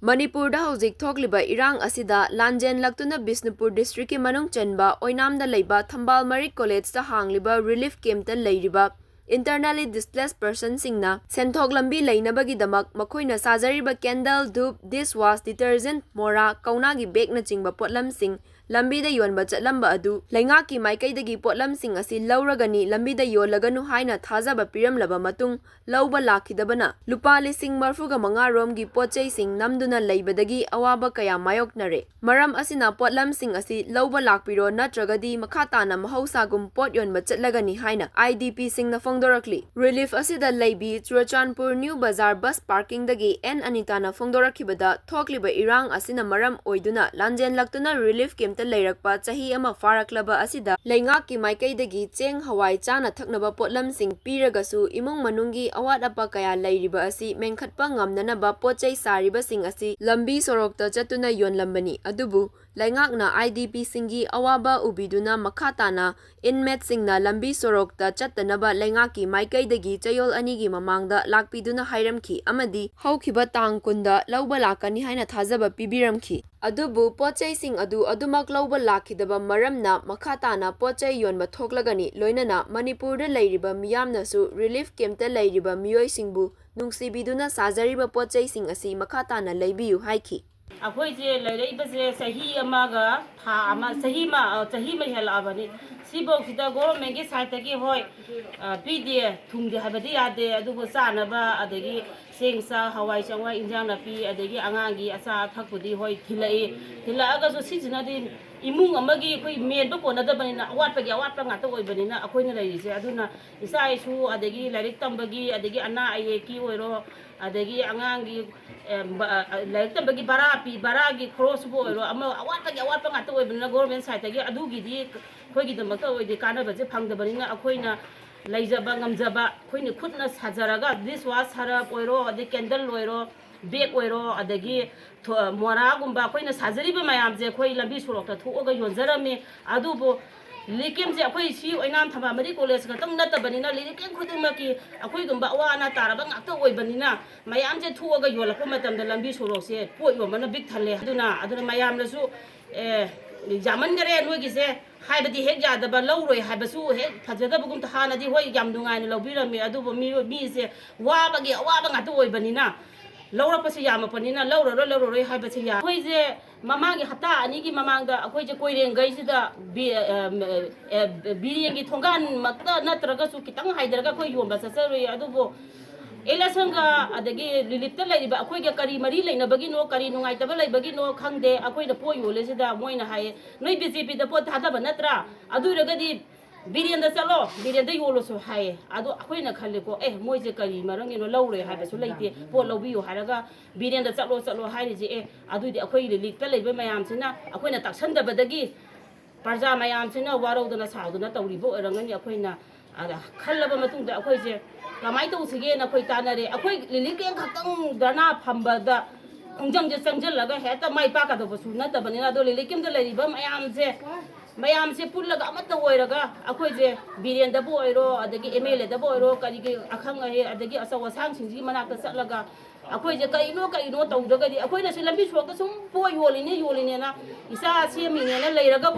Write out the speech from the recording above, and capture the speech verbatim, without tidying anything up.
ꯃꯅꯤꯄꯨꯔꯗ ꯍꯧꯖꯤꯛ ꯊꯣꯛꯂꯤꯕ ꯏꯔꯥꯡ ꯑꯁꯤꯗ ꯂꯥꯟꯖꯦꯟꯂꯛꯇꯨꯅ ꯕꯤꯁꯅꯨꯄꯨꯔ district ꯀꯤ ꯃꯅꯨꯡ ꯆꯟꯕ ꯑꯣꯏꯅꯥꯝꯗ ꯂꯩꯕ ꯊꯝꯕꯥꯜ ꯃꯔꯤꯛ college ꯇ ꯍꯥꯡꯂꯤꯕ relief camp ꯇ ꯂꯩꯔꯤꯕ internally displaced person ꯁꯤꯡꯅ ꯁꯦꯟꯊꯣꯛ ꯂꯝꯕꯤ ꯂꯩꯅꯕꯒꯤꯗꯃꯛ ꯃꯈꯣꯏꯅ ꯁꯥꯖꯔꯤꯕ candle, ꯙꯨꯞ, dish wash, detergent, ꯃꯣꯔꯥ, ꯀꯧꯅꯥꯒꯤ bag ꯅꯆꯤꯡꯕ ꯄꯣꯠꯂꯝꯁꯤꯡ ꯂꯝꯕꯤꯗ ꯌꯣꯟꯕ ꯆꯠꯂꯝꯕ ꯑꯗꯨ ꯂꯩꯉꯥꯛꯀꯤ ꯃꯥꯏꯀꯩꯗꯒꯤ ꯄꯣꯠꯂꯝꯁꯤꯡ ꯑꯁꯤ ꯂꯧꯔꯒꯅꯤ, ꯂꯝꯕꯤꯗ ꯌꯣꯜꯂꯒꯅꯨ ꯍꯥꯏꯅ ꯊꯥꯖꯕ ꯄꯤꯔꯝꯂꯕ ꯃꯇꯨꯡ, ꯂꯧꯕ ꯂꯥꯛꯈꯤꯗꯕꯅ ꯂꯨꯄꯥ ꯂꯤꯁꯤꯡ ꯃꯔꯤꯐꯨꯒ ꯃꯉꯥ ꯔꯣꯝꯒꯤ ꯄꯣꯠ ꯆꯩꯁꯤꯡ ꯅꯝꯗꯨꯅ ꯂꯩꯕꯗꯒꯤ ꯑꯋꯥꯕ ꯀꯌꯥ ꯃꯥꯌꯣꯛꯅꯔꯦ꯫ ꯃꯔꯝ ꯑꯁꯤꯅ ꯄꯣꯠꯂꯝꯁꯤꯡ ꯑꯁꯤ ꯂꯧꯕ ꯂꯥꯛꯄꯤꯔꯣ, ꯅꯠꯇ꯭ꯔꯒꯗꯤ ꯃꯈꯥ ꯇꯥꯅ ꯃꯍꯧꯁꯥꯒꯨꯝ ꯄꯣꯠ ꯌꯣꯟꯕ ꯆꯠꯂꯒꯅꯤ ꯍꯥꯏꯅ I D P ꯁꯤꯡꯅ ꯐꯣꯡꯗꯣꯔꯛꯂꯤ꯫ Relief ꯑꯁꯤꯗ ꯂꯩꯕꯤ ꯆꯨꯔꯆꯥꯟꯄꯨꯔ ꯅ꯭ꯌꯨ ꯕꯖꯥꯔ bus parking ꯗꯒꯤ ꯑꯦꯟ ꯑꯅꯤꯇꯥꯅ ꯐꯣꯡꯗꯣꯔꯛꯈꯤꯕꯗ, ꯊꯣꯛꯂꯤꯕ ꯏꯔꯥꯡ ꯑꯁꯤꯅ ꯃꯔꯝ ꯑꯣꯏꯗꯨꯅ ꯂꯥꯟꯖꯦꯟꯂꯛꯇꯨꯅ relief camp ꯇ ꯂꯩꯔꯛꯄ ꯆꯍꯤ ꯑꯃ ꯐꯥꯔꯛꯂꯕ ꯑꯁꯤꯗ ꯂꯩꯉꯥꯛꯀꯤ ꯃꯥꯏꯀꯩꯗꯒꯤ ꯆꯦꯡ, ꯍꯋꯥꯏ, ꯆꯥꯅ ꯊꯛꯅꯕ ꯄꯣꯠꯂꯝꯁꯤꯡ ꯄꯤꯔꯒꯁꯨ ꯏꯃꯨꯡ ꯃꯅꯨꯡꯒꯤ ꯑꯋꯥꯠ ꯑꯄꯥ ꯀꯌꯥ ꯂꯩꯔꯤꯕ ꯑꯁꯤ ꯃꯦꯟꯈꯠꯄ ꯉꯝꯅꯅꯕ ꯄꯣꯠ ꯆꯩ ꯁꯥꯔꯤꯕꯁꯤꯡ ꯑꯁꯤ ꯂꯝꯕꯤ ꯁꯣꯔꯣꯛꯇ ꯆꯠꯇꯨꯅ ꯌꯣꯟꯂꯝꯕꯅꯤ꯫ ꯑꯗꯨꯕꯨ ꯂꯩꯉꯥꯛꯅ I D P ꯁꯤꯡꯒꯤ ꯑꯋꯥꯕ ꯎꯕꯤꯗꯨꯅ ꯃꯈꯥ ꯇꯥꯅ inmate ꯁꯤꯡꯅ ꯂꯝꯕꯤ ꯁꯣꯔꯣꯛꯇ ꯆꯠꯇꯅꯕ ꯂꯩꯉꯥꯛꯀꯤ ꯃꯥꯏꯀꯩꯗꯒꯤ ꯆꯌꯣꯜ ꯑꯅꯤꯒꯤ ꯃꯃꯥꯡꯗ ꯂꯥꯛꯄꯤꯗꯨꯅ ꯍꯥꯏꯔꯝꯈꯤ ꯑꯃꯗꯤ ꯍꯧꯈꯤꯕ ꯇꯥꯡ ꯀꯨꯟꯗ ꯂꯧꯕ ꯂꯥꯛꯀꯅꯤ ꯍꯥꯏꯅ ꯊꯥꯖꯕ ꯄꯤꯕꯤꯔꯝꯈꯤ꯫ ꯑꯗꯨꯕꯨ ꯄꯣꯠ ꯆꯩꯁꯤꯡ ꯑꯗꯨ ꯑꯗꯨꯃꯛ ꯂꯧꯕ ꯂꯥꯛꯈꯤꯗꯕ ꯃꯔꯝꯅ ꯃꯈꯥ ꯇꯥꯅ ꯄꯣꯠ ꯆꯩ ꯌꯣꯟꯕ ꯊꯣꯛꯂꯒꯅꯤ, ꯂꯣꯏꯅꯅ ꯃꯅꯤꯄꯨꯔꯗ ꯂꯩꯔꯤꯕ ꯃꯤꯌꯥꯝꯅꯁꯨ relief camp ꯇ ꯂꯩꯔꯤꯕ ꯃꯤꯑꯣꯏꯁꯤꯡꯕꯨ ꯅꯨꯡꯁꯤꯕꯤꯗꯨꯅ ꯁꯥꯖꯔꯤꯕ ꯄꯣꯠ ꯆꯩꯁꯤꯡ ꯑꯁꯤ ꯃꯈꯥ ꯇꯥꯅ ꯂꯩꯕꯤꯌꯨ ꯍꯥꯏꯈꯤ꯫ ꯑꯩꯈꯣꯏꯁꯦ ꯂꯩꯔꯛꯏꯕꯁꯦ ꯆꯍꯤ ꯑꯃꯒ ꯊꯥ ꯑꯃ, ꯆꯍꯤ ꯑꯃ, ꯑ, ꯆꯍꯤ ꯑꯃ ꯍꯦꯜꯂꯛꯑꯕꯅꯤ꯫ ꯁꯤꯐꯧꯁꯤꯗ government ꯀꯤ side ꯇꯒꯤ ꯍꯣꯏ, ꯑ, ꯄꯤꯗꯦ, ꯊꯨꯡꯗꯦ ꯍꯥꯏꯕꯗꯤ ꯌꯥꯗꯦ, ꯑꯗꯨꯕꯨ ꯆꯥꯅꯕ, ꯑꯗꯒꯤ ꯆꯦꯡ, ꯆꯥꯛ, ꯍꯋꯥꯏ, ꯆꯦꯡꯋꯥꯏ, ꯏꯟꯖꯥꯡ ꯅꯥꯄꯤ, ꯑꯗꯒꯤ ꯑꯉꯥꯡꯒꯤ ꯑꯆꯥ ꯑꯊꯛꯄꯨꯗꯤ ꯍꯣꯏ ꯊꯤꯜꯂꯛꯏ꯫ ꯊꯤꯜꯂꯛꯑꯒꯁꯨ ꯁꯤꯁꯤꯅꯗꯤ ꯏꯃꯨꯡ ꯑꯃꯒꯤ ꯑꯩꯈꯣꯏ ꯃꯦꯟꯕ ꯀꯣꯟꯅꯗꯕꯅꯤꯅ, ꯑꯋꯥꯠꯄꯒꯤ ꯑꯋꯥꯠꯄ ꯉꯥꯛꯇ ꯑꯣꯏꯕꯅꯤꯅ ꯑꯩꯈꯣꯏꯅ ꯂꯩꯔꯤꯁꯦ꯫ ꯑꯗꯨꯅ ꯏꯆꯥ ꯏꯁꯨ, ꯑꯗꯒꯤ ꯂꯥꯏꯔꯤꯛ ꯇꯝꯕꯒꯤ, ꯑꯗꯒꯤ ꯑꯅꯥ ꯑꯌꯦꯛꯀꯤ ꯑꯣꯏꯔꯣ, ꯑꯗꯒꯤ ꯑꯉꯥꯡꯒꯤ, ꯑꯦ, ꯕ-, ꯑ, ꯂꯥꯏꯔꯤꯛ ꯇꯝꯕꯒꯤ ꯚꯔꯥ ꯄꯤ, ꯚꯔꯥꯒꯤ ꯈꯣꯔꯣꯁꯄꯨ ꯑꯣꯏꯔꯣ, ꯑꯃ ꯑꯋꯥꯠꯄꯒꯤ ꯑꯋꯥꯠꯄ ꯉꯥꯛꯇ ꯑꯣꯏꯕꯅꯤꯅ government side ꯇꯒꯤ ꯑꯗꯨꯒꯤꯗꯤ ꯑꯩꯈꯣꯏꯒꯤꯗꯃꯛꯇ ꯑꯣꯏꯗꯤ ꯀꯥꯟꯅꯕꯁꯦ ꯐꯪꯗꯕꯅꯤꯅ ꯑꯩꯈꯣꯏꯅ ꯂꯩꯖꯕ ꯉꯝꯖꯕ, ꯑꯩꯈꯣꯏꯅ ꯈꯨꯠꯅ ꯁꯥꯖꯔꯒ dish wash ꯁꯔꯞ ꯑꯣꯏꯔꯣ, ꯑꯗꯩ candle ꯑꯣꯏꯔꯣ, bag ꯑꯣꯏꯔꯣ, ꯑꯗꯒꯤ ꯊꯣ-, ꯃꯣꯔꯥꯒꯨꯝꯕ ꯑꯩꯈꯣꯏꯅ ꯁꯥꯖꯔꯤꯕ ꯃꯌꯥꯝꯁꯦ ꯑꯩꯈꯣꯏ ꯂꯝꯕꯤ ꯁꯣꯔꯣꯛꯇ ꯊꯣꯛꯑꯒ ꯌꯣꯟꯖꯔꯝꯃꯤ꯫ ꯑꯗꯨꯕꯨ ꯔꯤꯂꯤꯐ ꯀꯦꯝꯞꯁꯦ ꯑꯩꯈꯣꯏ ꯁꯤ ꯑꯣꯏꯅꯥꯝ ꯊꯝꯕꯥꯜ ꯃꯔꯤ ꯀꯣꯂꯦꯖ ꯈꯛꯇꯪ ꯅꯠꯇꯕꯅꯤꯅ, ꯔꯤꯂꯤꯐ ꯀꯦꯝꯞ ꯈꯨꯗꯤꯡꯃꯛꯀꯤ ꯑꯩꯈꯣꯏꯒꯨꯝꯕ ꯑꯋꯥ ꯑꯅꯥ ꯇꯥꯔꯕ ꯉꯥꯛꯇ ꯑꯣꯏꯕꯅꯤꯅ, ꯃꯌꯥꯝꯁꯦ ꯊꯣꯛꯑꯒ ꯌꯣꯜꯂꯛꯄ ꯃꯇꯝꯗ ꯂꯝꯕꯤ ꯁꯣꯔꯣꯛꯁꯦ ꯄꯣꯠ ꯌꯣꯟꯕꯅ ꯕꯤꯛ ꯊꯜꯂꯦ꯫ ꯑꯗꯨꯅ, ꯑꯗꯨꯅ ꯃꯌꯥꯝꯅꯁꯨ, ꯑꯦ, ꯌꯥꯝꯃꯟꯈꯔꯦ ꯅꯣꯏꯒꯤꯁꯦ ꯍꯥꯏꯕꯗꯤ ꯍꯦꯛ ꯌꯥꯗꯕ, ꯂꯧꯔꯣꯏ ꯍꯥꯏꯕꯁꯨ ꯍꯦꯛ ꯐꯖꯗꯕꯒꯨꯝ꯫ ꯍꯥꯟꯅꯗꯤ ꯍꯣꯏ ꯌꯥꯝ ꯅꯨꯡꯉꯥꯏꯅ ꯂꯧꯕꯤꯔꯝꯃꯤ, ꯑꯗꯨꯕꯨ ꯃꯤꯑꯣꯏ-, ꯃꯤꯁꯦ ꯋꯥꯕꯒꯤ ꯑꯋꯥꯕ ꯉꯥꯛꯇ ꯑꯣꯏꯕꯅꯤꯅ, ꯂꯧꯔꯛꯄꯁꯦ ꯌꯥꯝꯃꯛꯄꯅꯤꯅ ꯂꯧꯔꯔꯣꯏ, ꯂꯧꯔꯔꯣꯏ ꯍꯥꯏꯕꯁꯦ ꯌꯥ-, ꯑꯩꯈꯣꯏꯁꯦ ꯃꯃꯥꯡꯒꯤ ꯍꯞꯇꯥ ꯑꯅꯤꯒꯤ ꯃꯃꯥꯡꯗ ꯑꯩꯈꯣꯏꯁꯦ ꯀꯣꯏꯔꯦꯡꯈꯩꯁꯤꯗ ꯕꯤ-, ꯑ, ꯑ, ꯕꯤꯔꯦꯟꯒꯤ ꯊꯣꯡꯒꯥꯟꯃꯛꯇ ꯅꯠꯇ꯭ꯔꯒꯁꯨ ꯈꯤꯇꯪ ꯍꯥꯏꯊꯔꯒ ꯑꯩꯈꯣꯏ ꯌꯣꯟꯕ ꯆꯠꯆꯔꯨꯏ꯫ ꯑꯗꯨꯕꯨ ꯏꯂꯦꯛꯁꯟꯒ ꯑꯗꯒꯤ ꯔꯤꯂꯤꯐꯇ ꯂꯩꯔꯤꯕ ꯑꯩꯈꯣꯏꯒ ꯀꯔꯤ ꯃꯔꯤ ꯂꯩꯅꯕꯒꯤꯅꯣ, ꯀꯔꯤ ꯅꯨꯡꯉꯥꯏꯇꯕ ꯂꯩꯕꯒꯤꯅꯣ ꯈꯪꯗꯦ, ꯑꯩꯈꯣꯏꯅ ꯄꯣꯠ ꯌꯣꯜꯂꯤꯁꯤꯗ ꯃꯣꯏꯅ ꯍꯥꯏꯌꯦ, "ꯅꯣꯏ ꯕꯤ ꯖꯦ ꯄꯤꯗ ꯄꯣꯠ ꯊꯥꯗꯕ ꯅꯠꯇ꯭ꯔꯥ? ꯑꯗꯨ ꯑꯣꯏꯔꯒꯗꯤ ꯕꯤꯔꯦꯟꯗ ꯆꯠꯂꯣ, ꯕꯤꯔꯦꯟꯗ ꯌꯣꯜꯂꯨꯁꯨ" ꯍꯥꯏꯌꯦ꯫ ꯑꯗꯣ ꯑꯩꯈꯣꯏꯅ ꯈꯜꯂꯦꯀꯣ, "ꯑꯦ, ꯃꯣꯏꯁꯦ ꯀꯔꯤ ꯃꯔꯝꯒꯤꯅꯣ, ꯂꯧꯔꯣꯏ ꯍꯥꯏꯕꯁꯨ ꯂꯩꯇꯦ, ꯄꯣꯠ ꯂꯧꯕꯤꯌꯨ ꯍꯥꯏꯔꯒ ꯕꯤꯔꯦꯟꯗ ꯆꯠꯂꯣ, ꯆꯠꯂꯣ ꯍꯥꯏꯔꯤꯁꯦ꯫ ꯑꯦ, ꯑꯗꯨꯏꯗꯤ ꯑꯩꯈꯣꯏ ꯔꯤꯂꯤꯐꯇ ꯂꯩꯕ ꯃꯌꯥꯝꯁꯤꯅ ꯑꯩꯈꯣꯏꯅ ꯇꯥꯛꯁꯟꯗꯕꯗꯒꯤ ꯄ꯭ꯔꯖꯥ ꯃꯌꯥꯝꯁꯤꯅ ꯋꯥꯔꯧꯗꯅ ꯁꯥꯎꯗꯅ ꯇꯧꯔꯤꯕ ꯑꯣꯏꯔꯝꯒꯅꯤ꯫ ꯑꯩꯈꯣꯏꯅ ꯑꯗ ꯈꯜꯂꯕ ꯃꯇꯨꯡꯗ ꯑꯩꯈꯣꯏꯁꯦ ꯀꯃꯥꯏꯅ ꯇꯧꯁꯤꯒꯦꯅ ꯑꯩꯈꯣꯏ ꯇꯥꯟꯅꯔꯦ꯫ ꯑꯩꯈꯣꯏ ꯔꯤꯂꯤꯐ ꯀꯦꯝꯞ ꯈꯛꯇꯪ ꯙꯔꯅꯥ ꯐꯝꯕꯗ ꯈꯣꯡꯖꯪꯁꯦ ꯆꯪꯁꯤꯜꯂꯒ ꯍꯦꯛꯇ ꯃꯥꯏ ꯄꯥꯛꯀꯗꯧꯕꯁꯨ ꯅꯠꯇꯕꯅꯤꯅ, ꯑꯗꯣ ꯔꯤꯂꯤꯐ ꯀꯦꯝꯞꯇ ꯂꯩꯔꯤꯕ ꯃꯌꯥꯝꯁꯦ, ꯃꯌꯥꯝꯁꯦ ꯄꯨꯜꯂꯒ ꯑꯃꯠꯇ ꯑꯣꯏꯔꯒ ꯑꯩꯈꯣꯏꯁꯦ ꯕꯤꯔꯦꯟꯗꯕꯨ ꯑꯣꯏꯔꯣ, ꯑꯗꯒꯤ ꯑꯦꯝ ꯑꯦꯜ ꯑꯦꯗꯕꯨ ꯑꯣꯏꯔꯣ, ꯀꯔꯤꯒꯤ ꯑꯈꯪ ꯑꯍꯩ, ꯑꯗꯒꯤ ꯑꯆꯧ ꯑꯁꯥꯡꯁꯤꯡꯁꯤꯒꯤ ꯃꯅꯥꯛꯇ ꯆꯠꯂꯒ ꯑꯩꯈꯣꯏꯁꯦ ꯀꯔꯤꯅꯣ ꯀꯔꯤꯅꯣ ꯇꯧꯗ꯭ꯔꯒꯗꯤ, ꯑꯩꯈꯣꯏꯅ ꯁꯤ ꯂꯝꯕꯤ ꯁꯣꯔꯣꯛꯇ ꯁꯨꯝ ꯄꯣꯠ ꯌꯣꯜꯂꯤꯅꯦ ꯌꯣꯜꯂꯤꯅꯦꯅ, ꯏꯆꯥ ꯁꯦꯝꯃꯤꯅꯦꯅ ꯂꯩꯔꯒ